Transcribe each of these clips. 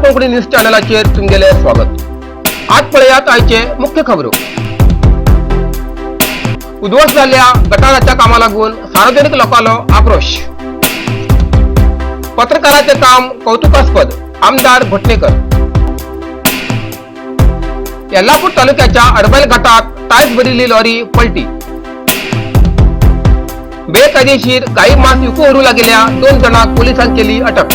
Konkani news चॅनलाचेर तुमगेलें स्वागत. आज पळयात आयचे मुख्य खबरो. उद्ध्वस्त जाल्ल्या गटाराच्या कामा लागून सार्वजनिक लोकांलो आक्रोश. पत्रकाराचे काम कौतुकास्पद, आमदार घोटणेकर. येल्लापूर तालुक्याच्या अडबैल घाटात टायल्स भरिल्ली लॉरी पलटी. बेकायदेशीर गाई मांस विकू व्हरूं लागेल्या 2 जाणांक पोलिसांनी केली अटक.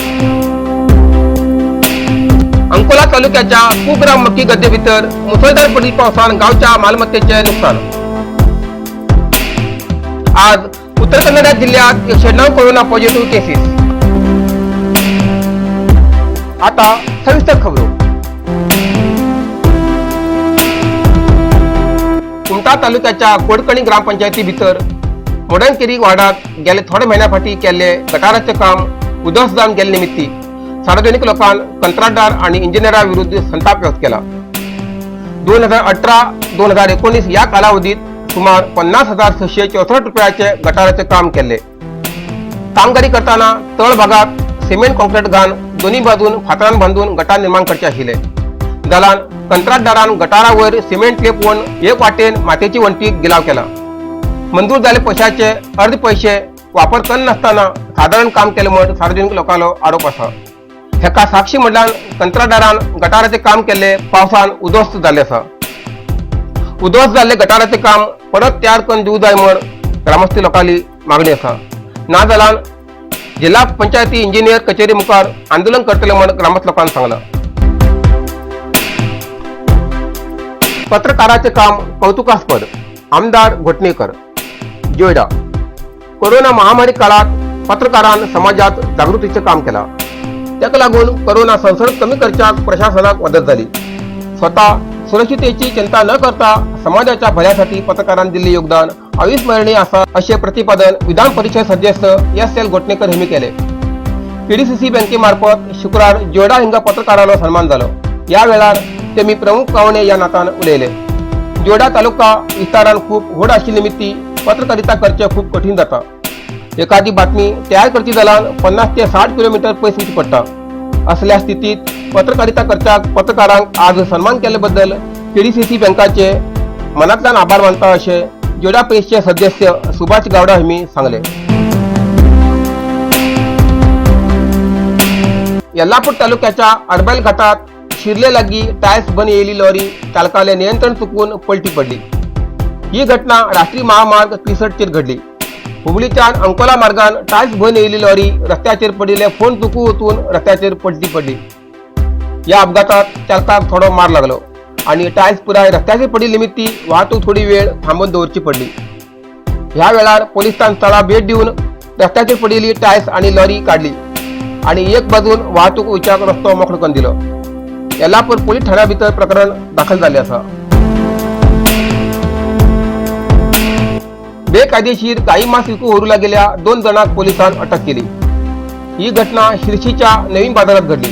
अंकोला तालुक्याच्या कुग्राम मक्की गद्दे भितर मुसळधार पडिल्ल्या पावसान गावच्या मालमत्तेचे नुकसान. आज उत्तर कन्नडा जिल्ह्यात 109 कोरोना पॉझिटिव्ह केसेस. आता सविस्तर खबरो. कुमठा तालुक्याच्या कोडकणी ग्रामपंचायती भितर मोडणकेरी वार्डात गेले थोडे म्हयन्या फाटीं केल्ले गटाराचें काम उद्ध्वस्त जावन गेल्ले निमित्ती सार्वजनिक लोकांन कंत्राटदार आणि इंजिनियरा विरुद्ध संताप व्यक्त केला. 2018-2019 या कालावधीत सुमार 50,664 रुपयाचे गटाराचे काम केले. कामगिरी करताना तळ भागात सिमेंट कॉन्क्रीट घाण दोन्ही बाजून फातरान बांधून गटार निर्माण करचे आशिल्ले. जाल्यार कंत्राटदारान गटारावयर सिमेंट लेपवून एक वाटेन मातयेची वण्टीक गिलाव केला. मंजूर जाल्ले पैशाचे अर्दे पैसे वापर करनासतना सादारण काम केलें म्हण सार्वजनिक लोकांलो आरोप आसा. हेका साक्षी म्हणल्यार कंत्राटदारान गटाराचें काम केल्ले पावसान उद्ध्वस्त जाल्लें आसा. उद्ध्वस्त जाल्ले गटाराचें काम परत तयार करून दिवं जाय म्हण ग्रामस्थ लोकांली मागणी आसा. नाजाल्यार जिल्हा पंचायती इंजिनियर कचेरी मुखार आंदोलन करतले म्हण ग्रामस्थ लोकांनी सांगलां. पत्रकाराचें काम कौतुकास्पद, आमदार घोटणेकर. जोयडा कोरोना महामारी काळात पत्रकारान समाजात जागृतीचें काम केलां. ताका लागून कोरोना संसर्ग कमी करच्याक प्रशासनाक मदत जाली. स्वतः सुरक्षितेची चिंता न करता समाजाच्या भल्यासाठी पत्रकारांनी दिल्ले योगदान अविस्मरणीय आसा अशें प्रतिपादन विधान परिशद सदस्य एस एल घोटणेकर हांणी केले. पीडीसीसी बँकेमार्फत शुक्रार जोयडा हिंगा पत्रकारांलो सन्मान जालो. ह्या वेळार तेमी प्रमुख पावणे ह्या नातान उलयले. जोयडा तालुका विस्तारान खूब व्हड आशिल्ले निमित्ती पत्रकारिता करचें खूब कठीण जाता. एखादी बातमी तयार करची जाल्यार 50 ते 60 किलोमीटर पयस वचचें पडटा. असल्या स्थितीत पत्रकारिता करच्याक पत्रकारांक आज सन्मान केल्ले बद्दल पीडीसीसी बँकाचे मनांतल्यान आभार मानता अशें जोयडा प्रेसचे सदस्य सुभाष गावडा हांणी सांगले. येल्लापूर तालुक्याच्या अडबैल घाटात शिर्ले लागीं टायल्स बन येयली लॉरी चालकाले नियंत्रण चुकून पलटी पडली. ही घटना राष्ट्रीय महामार्ग 63 चेर घडली. हुबळीच्यान अंकोला मार्गान टायल्स भरून येयली लॉरी रस्त्याचेर पडिल्ले फोन चुकू वचून रस्त्याचेर पलटी पडली. ह्या अपघातात चालकाक थोडो मार लागलो आणि टायल्स पुराय रस्त्याचेर पडिल्ले निमित्ती वाहतूक थोडी वेळ थांबोवन दवरची पडली. ह्या वेळार पोलिसान स्थळा भेट दिवन रस्त्याचेर पडिल्ली टायल्स आणि लॉरी काडली आणि एक बाजून वाहतूक वयच्याक रस्तो मोकळो करून दिलो. येल्लापूर पोलीस ठाण्या भितर प्रकरण दाखल जाल्लें आसा. बेकायदेशीर गाई मांस विकू व्हरूं लागेल्या 2 जाणांक पोलिसान अटक केली. ही घटना शिरशीच्या नवीन बाजारात घडली.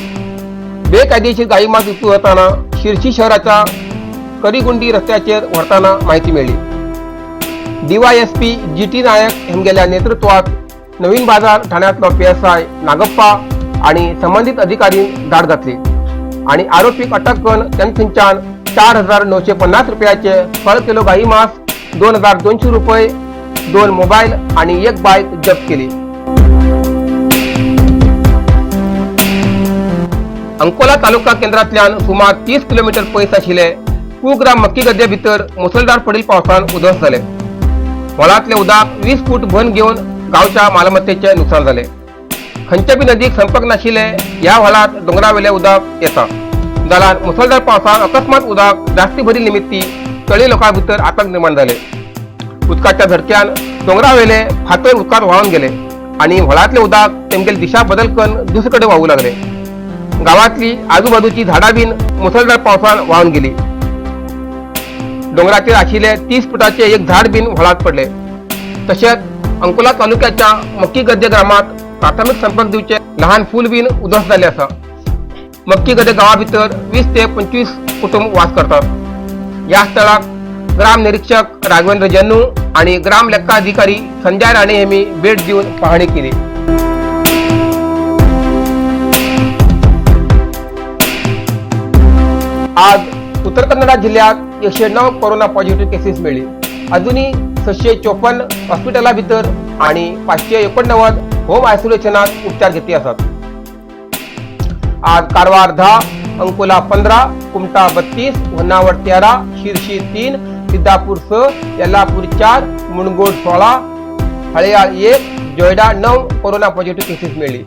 बेकायदेशीर गाई मांस विकू व्हरतना शिरशी शहराच्या करीगुंडी रस्त्याचेर व्हरतना माहिती मेळ्ळी. डीवायएसपी जी टी नायक हेमगेल्या नेतृत्वात नवीन बाजार ठाण्यातलो पीएसआय नागप्पा आणि संबंधित अधिकारी धाड घातली आणि आरोपीक अटक करून त्यांच्यान 4,950 रुपयाचे 16 किलो गाई मांस, 2,200 रुपये, 2 मोबाईल आणि 1 बाईक जप्त केली. अंकोला तालुका केंद्रांतल्यान सुमार 30 किलोमीटर पयस आशिल्ले कुग्राम मक्की गद्दे भितर मुसळधार पडिल्ल्या पावसान उद्ध्वस्त जाले. व्हाळांतले उदक 20 फूट भरून घेवन गांवच्या मालमत्तेचे नुकसान जाले. खंयच्या बी नदीक संपर्क नाशिल्ले ह्या व्हाळांत दोंगरावेले उदक येता जाल्यार मुसळधार पावसान अकस्मात उदक जास्ती भरिल्ले निमित्ती तळी लोकां भितर आतंक निर्माण जाले. उदकाच्या झटक्यान दोंगरावेले फातर उदकांत व्हांवन गेले आणि व्हाळांतले उदक तेमगेली दिशा बदल करून दुसरे कडेन व्हांवू लागले. गावातली आजूबाजूची झाडां बीन मुसळधार पावसान व्हांवन गेली. दोंगराचेर आशिल्ले 30 फुटाचे एक झाड बीन व्हाळांत पडले. तशेंच अंकोला तालुक्याच्या मक्की गद्दे ग्रामात प्राथमिक संपर्क दिवचे लहान फूल बीन उद्ध्वस्त जाल्ले आसा. मक्की गद्दे गांवा भितर 20 ते 25 कुटुंब वास करतात. ह्या स्थळाक ग्राम निरीक्षक राघवेंद्र जन्नू आणि ग्राम लेखा अधिकारी संजय राणे यांनी भेट देऊन पाहणी केली. आज उत्तर कन्नडा जिल्ह्यात 109 कोरोना पॉझिटिव्ह केसीस मेळ्ळी. अजूनही 654 हॉस्पिटला भितर आणि 589 होम आयसोलेशनात उपचार घेतले आसात. आज Karwar 10, Ankola 15, Kumta 32, Honnavar 13, Shirshi 3, Siddhapur 6, Yellapur 4, मुणगोड 16, हळेयाळ 1, Joida 9 corona positive cases मेळ्ळी.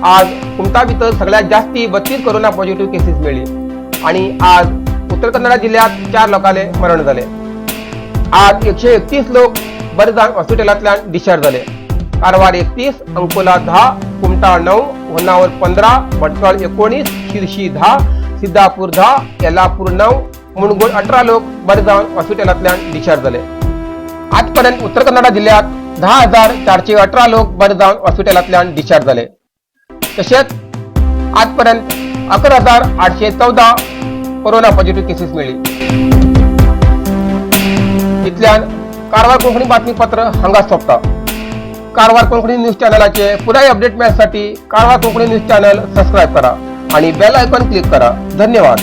आज कुमटा भितर सगळ्यात जास्ती 32 कोरोना पॉझिटिव्ह केसेस मेळ्ळी आणि आज उत्तर कन्नडा जिल्ह्यात 4 लोकांले मरण झाले. आज 131 लोक बरे जावन हॉस्पिटलांतल्यान डिस्चार्ज जाले. कारवार 31, अंकोला 10, कुमटा 9, होन्नावर 15, भटकळ 19, शिरशी 10, सिद्धापूर 10, येल्लापूर 9, मुणगोड 18 लोक बरे जावन हॉस्पिटलांतल्यान डिस्चार्ज जाले. आजपर्यंत उत्तर कन्नडा जिल्ह्यात 10,418 लोक बरे जावन हॉस्पिटलांतल्यान डिस्चार्ज जाले. तशेंच आजपर्यंत 11,814 कोरोना पॉझिटिव्ह केसेस मेळ्ळी. इतल्यान कारवार कोंकणी बातमीपत्र हांगा सोंपता. कारवार कोंकणी न्यूज चॅनलाचे पुराय अपडेट मेळसाठी Karwar Konkani news channel subscribe करा आणि बेल आयकॉन क्लिक करा. धन्यवाद.